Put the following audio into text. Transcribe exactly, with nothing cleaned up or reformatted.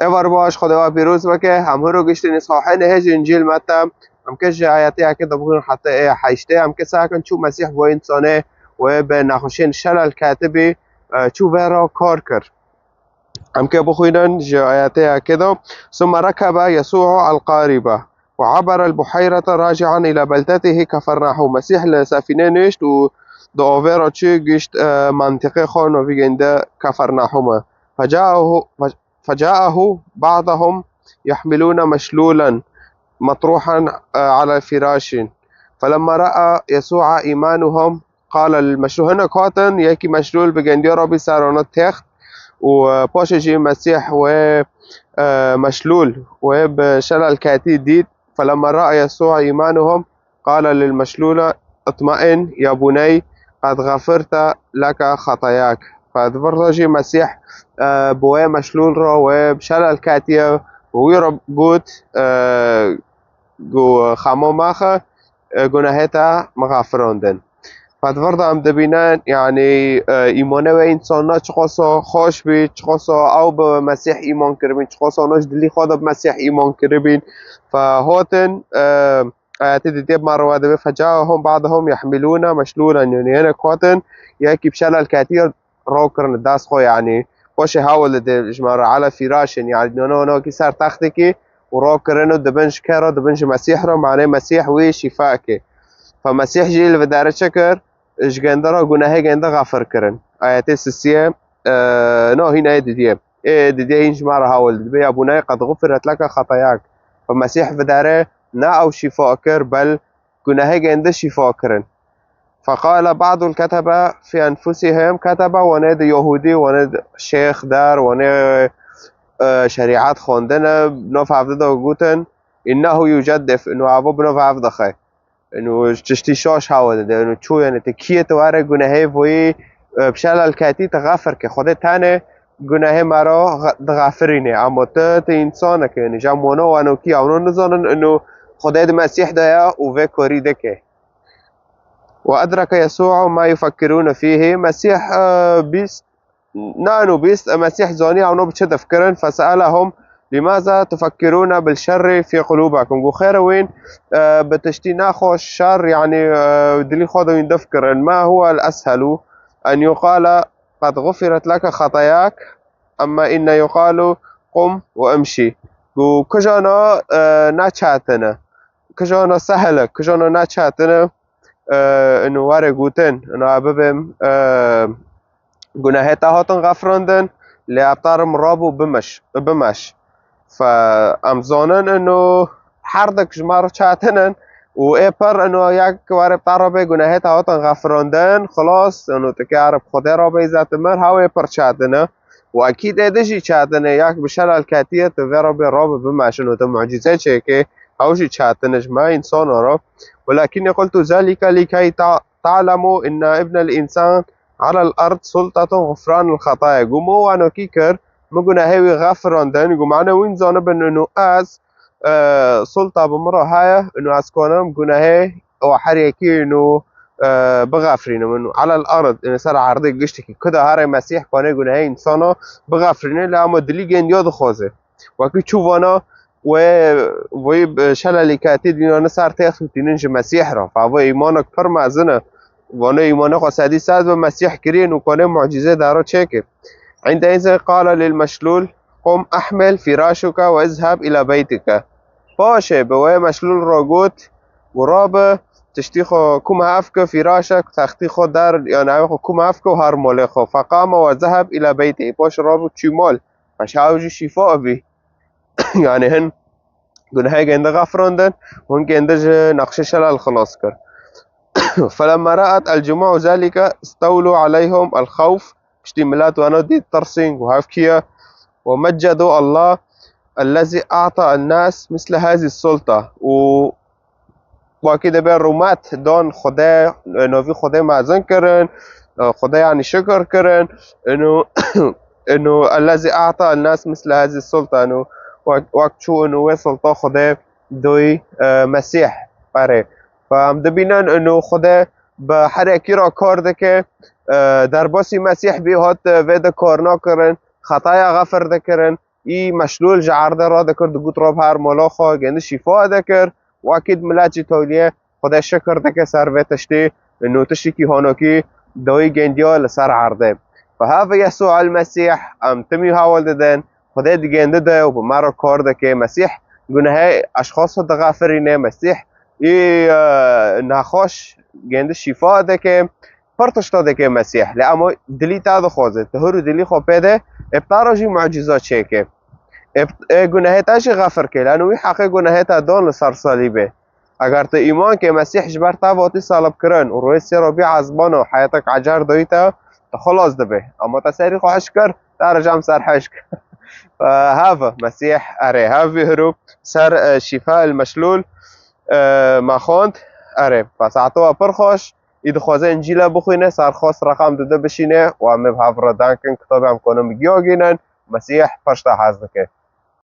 Evar baş, Xwedê we pîroz bike. Em hiro giştî nîsxahê nehê ji Încîl Mete. Em ke ji ayetê yekê de bixwînin heta ê heştê. Em ke sakin çû Mesîh bo însanê wê bi nexweşiyên şelal ketibî, e, çû vê re kar kir. Em ke bixwînin ji ayetê yekê de. ثم ركب يسوع القارب وعبر البحيرة راجعا إلى بلدته كفرناحوم. Mesîh li sefînê nişt û di avê re çû gişt, e, mentiqê xwe novî gênde Kefernahûme. فجاءه فجاءه بعضهم يحملون مشلولا مطروحا على فراش. فلما رأى يسوع إيمانهم قال للمشلول. Hinek hatin, yekî meşlûl bi gendiya re bî ser wana text û, e, paşê jî Mesîh wê, e, meşlûl wê bi şelal ketî dît. فلما رأى يسوع إيمانهم قال للمشلول اطمئن يا بني قد غفرت لك خطاياك. Fe di vir de jî Mesîh, e, bi wê meşlûl re wê bi şelal ketiye û wî re got, e, got, xema mexe, e, gunehê te mixafirandin. Fe di vir de em dibînin, yanî, e, îmanê wê însana çiqasa xweş bî, çiqasa ew bi Mesîh îman kiribîn, çiqasa wana ji dilî xwe de bi Mesîh îman kiribîn. Fe hatin, e, ayetê dîtê bi me re we dibê, فجاءهم بعضهم يحملون مشلولا. Yanî hinek hatin, yekî bi şelal ketî raw kirin dest xwe, yanî paşê hewl dide ji me re على فراش, yanî nana nokî ser textekî û raw kirin û dibin ji ke re, dibin ji Mesîh re, manê Mesîh wî şîfa ke. Fe Mesîh jî li vê derê çi kir? Ji gende re gunehê gende xefir kirin. Ayetê sisiye, e, no hîn ayê didiyê. Ê didiyê hîn ji me re hewl dibe, ya buney qed ğufiret leke xetayak. Fe Mesîh vê derê ne ew şîfa kir, bel gunehê gende şîfa kirin. فقال بعض الكتبة في أنفسهم, ketebe, wanê di Yahûdî, wanê di şêx der, wanê, e, şerîet xwendine, nav hevdi de gotin, إنه يجدف, inu avo bi nav hev dixe. Inu tiştî şaş hewa dide, inu çû, yanî te kiyê tu were gunehê voyî, e, bi şelal ketî te xefir ke. Xwedê tenê gunehê me re xe-, dixefirîne. Ama tu, tu însanek e, yanî ja mono wanokî ewno nizanin, inu Xwedê di Mesîh de ye û vê korî dike. وأدرك يسوع ما يفكرون فيه. Mesîh, e, bîst, na inu bîst, e, Mesîh zanî ewno bi çi difikirin. فسألهم لماذا تفكرون بالشر في قلوبكم. Got, xêr wîn, e, bi tiştî nexweş, şer, yanî, e, dilî xwe de wîn difikirin. ما هو الأسهل أن يقال قد غفرت لك خطاياك أما إن يقال قم وامشي. Got, kijana, e, ne çetin e. Kijana sehel e, kijana ne çetin e. E, inu were gotin, inu a bibim, e, gunehê te hatin xefirandin, lê ebtarim rabû bimeş, bimeş. Fe em zanin inu herdik ji me re çetin in û ê pir inu yek were bi te re bê gunehê te hatin xefirandin, xilas, inu tu kê erib Xwedê re bê îzet mir, hew ê pir çetin e. Û ekîd ê di jî çetin e, yek bi şelal ketiye, tu vê re bê rabû bimeş, inu tu mucîze çêkê, hew jî çetin e ji me însana re. ولكني قلت ذلك لكي تع-، تعلموا أن ابن الإنسان على الأرض سلطة غفران الخطايا. Got, min wanokî kir, min gunehê wî xefirandin. Got, mane wîn zanibin, inu ez, e, sulta bi min re heye, inu ez kanim gunehê û her yekî inu, e, bixefirînim. Inu على الأرض, inu ser erdê giştekî. Kuda herê Mesîh kanê gunehê însana bixefirîne, lê ama dilî gendiya dixwaze. Wekî çû vana wê, wê bi şelalî ketî dînanî ser têx û tînin ji Mesîh re. Fa vê îmanek pir mezin e. Vana îmanê xwe sedî sed bi Mesîh kirîn û konê mucîzê dara çêkê. عندئذ قال للمشلول قم احمل فراشك واذهب إلى بيتك. Paşê bi wê meşlûl re got û rabe tiştî xwe kum hevke, fîraşek, textî xwe der, yanî ew xwe kum hevke û her malê xwe. فقام وذهب إلى بيته. Paşê rabe çû mal. Paşê ew jî şîfa bî. Yanî hin gunehê gende xefirandin, hûn gende ji nexşê şelal xilas kir. فلما رأت الجموع ذلك استولى عليهم الخوف. Piştî milet wana dît tirsîn û hevkiye. ومجدوا الله الذي أعطى الناس مثل هذه السلطة. Û Wekî dibe rûmet dan Xwedê, e, novî Xwedê mezin kirin, e, Xwedê yanî şikir kirin. Inu, inu الذي أعطى الناس مثل هذه السلطة. Inu wek, wek çû inu wê sulta Xwedê doyî, e, Mesîh. Erê. Em dibînin inu Xwedê bi her yekî re kar dike, e, derbasî Mesîh bî hat, e, vê de kar nakirin, xetaya xefir dikirin. î meşlûl ji erdê radikir, digot Rab her mala xwe gêndi şîfa dikir. Wekî milet jî tawliyê Xwedê şikir dike ser vê tiştî, nûtişikî honokî dawî gêndiya li ser erdê. Bi hev Yesû el Mesîh em timî hewl didin, Xwedê digêndi de û bi me re kar dike. Mesîh gunehê eşxas dixefirîne, Mesîh î e, nexweş gêndi şîfa dike. Pir tişta dike Mesîh, lê ema dilî te dixwaze, tu hir û dilî xwe pê de, ê bi te re jî mucîza çêke. Ê, ê gunehê te jî xefir ke, lano wî heqê gunehê te dan li ser salîbê. Eger tu îman ke Mesîh ji ber te hatî salibkirin û rojê sê re bî ezmana û heyatek ecer dayî te, tu xilas dibê. Ema te serî xwe hişk kir, te re jî em ser hişk. E, hev Mesîh, erê, hev vî hiro ser e, şîfa el meşlûl e, me xwend. Erê, be saeto we pir xweş. Î dixwaze Încîle bixwîne, ser xwest reqem dude bişîne û em ê bi hev re denkin, kitabê em konin bi giya gînin. Mesîh pişta hez dike.